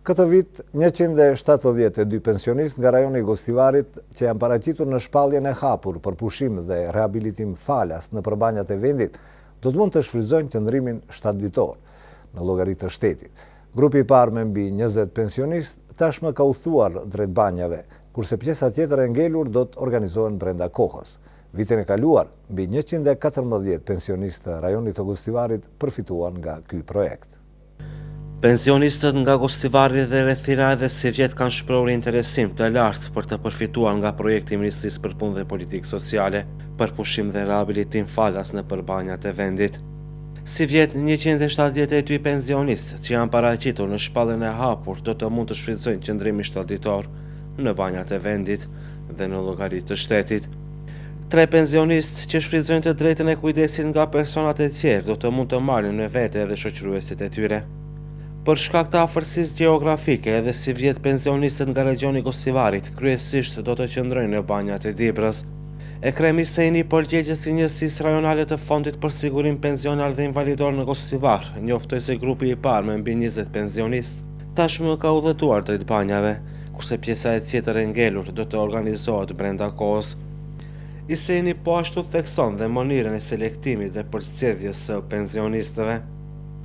Këtë vit, 172 pensionistë nga rajoni i Gostivarit që janë paraqitur në shpalljen e hapur për pushim dhe rehabilitim falas nëpër banjat e vendit, do të mund të shfrytëzojnë qëndrimin 7 ditor në llogari të shtetit. Grupi i parë me mbi 20 pensionistë tashmë ka udhëtuar drejt banjave, kurse pjesa tjetër e ngelur do të organizohen brenda kohës. Vitin e kaluar, mbi 114 pensionistë të rajonit të Gostivarit përfituan nga ky projekt. Pensionistët nga Gostivari dhe rrethina edhe sivjet kanë shprehur interesim të lartë për të përfituar nga projekti i Ministrisë për Punë dhe Politikë Sociale për pushim dhe rehabilitim falas nëpër banjat e vendit. Sivjet, 172 pensionistë që janë paraqitur në shpalljen e hapur do të mund të shfrytëzojnë qëndrimin 7 ditor në banjat e vendit dhe në llogari të shtetit. Tre pensionistë që shfrytëzojnë të drejtën e kujdesit nga personat e tjerë do të mund të marrin me vete edhe shoqëruesit e tyre. Për shkak të afërsisë gjeografike edhe sivjet pensionistët nga regjioni i Gostivarit kryesisht do të qëndrojnë në banjat e Dibrës. Ekrem Iseni, përgjegjës i njësisë rajonale të Fondit për Sigurim Pensional dhe Invalidor në Gostivar, njoftoi se grupi i parë me mbi 20 pensionistë tashmë ka udhëtuar drejt banjave, kurse pjesa e tjetër e ngelur do të organizohet brenda kohës. Iseni po ashtu thekson dhe mënyrën e selektimit dhe përzgjedhjes së pensionistëve.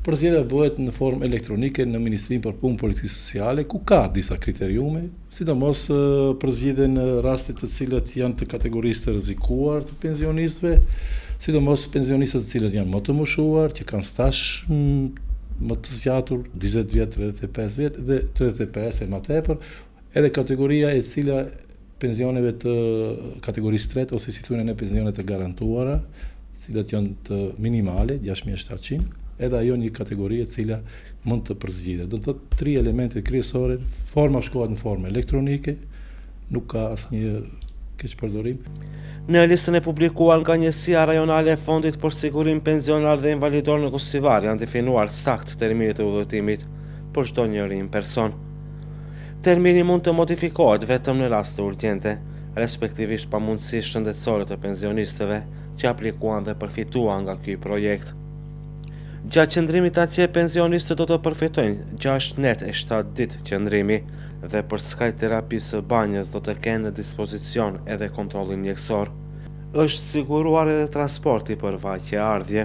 Përzgjedhja bëhet në formë elektronike në Ministrinë për Punë Politikë Sociale, ku ka disa kriteriume, sidomos përzgjidhen rastet të cilët janë të kategorisë të rrezikuar të pensionistëve, sidomos pensionistët të cilët janë më të moshuar, që kanë stazh më të zgjatur, 20 vjet, 35 vjet dhe 35 e më tepër, edhe kategoria e cila pensioneve të kategorisë tretë ose si thonë ne pensione të garantuara, të cilat janë të minimale, 6700, edhe ajo një kategori e cila mund të përzgjidhet. Do të thotë tri elemente kryesore, forma shkohet në formë elektronike, nuk ka asnjë keqpërdorim. Në listën e publikuar nga njësia rajonale e Fondit për Sigurim Pensional dhe Invalidor në Gostivar janë definuar sakt terminit e udhëtimit për çdo njërin person. Termini mund të modifikohet vetëm në raste urgjente, respektivisht pamundësi shëndetësore të pensionistëve që aplikuan dhe përfituan nga ky projekt. Gjatë qëndrimit atje, pensionistët do të përfitojnë 6 net e 7 ditë qëndrimi dhe përskaj terapisë së banjës do të kenë në dispozicion edhe kontrollin mjekësor. Është siguruar edhe transporti për vajtje ardhje.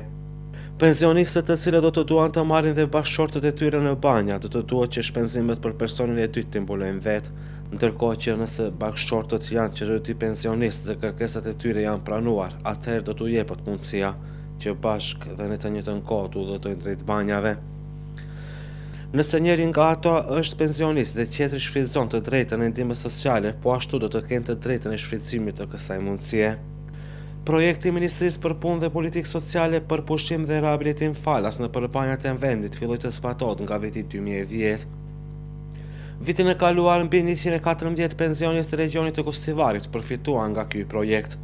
Pensionistët të cilët do të duan të marrin dhe bashkëshortët e tyre në banja, do të duhet që shpenzimet për personin e dytë të mbulojnë vetë, ndërkohë që nëse bashkëshortët janë që të dy pensionistë dhe kërkesat e tyre janë pranuar, atëherë do t'u jepet mundësia që bashkë dhe në të njëjtën kohë të udhëtojnë drejt banjave. Nëse njëri nga ato është pensionist dhe tjetri shfrytëzon të drejtën e ndihmës sociale, po ashtu do të kenë të drejtën e shfrytëzimit të kësaj mundësie. Projekti i Ministrisë për Punë dhe Politikë Sociale për pushim dhe rehabilitim falas nëpër banjat e vendit filloi të zbatohet nga viti 2010. Vitin e kaluar mbi 114 pensionistë të regjionit të Gostivarit përfituan nga ky projekt.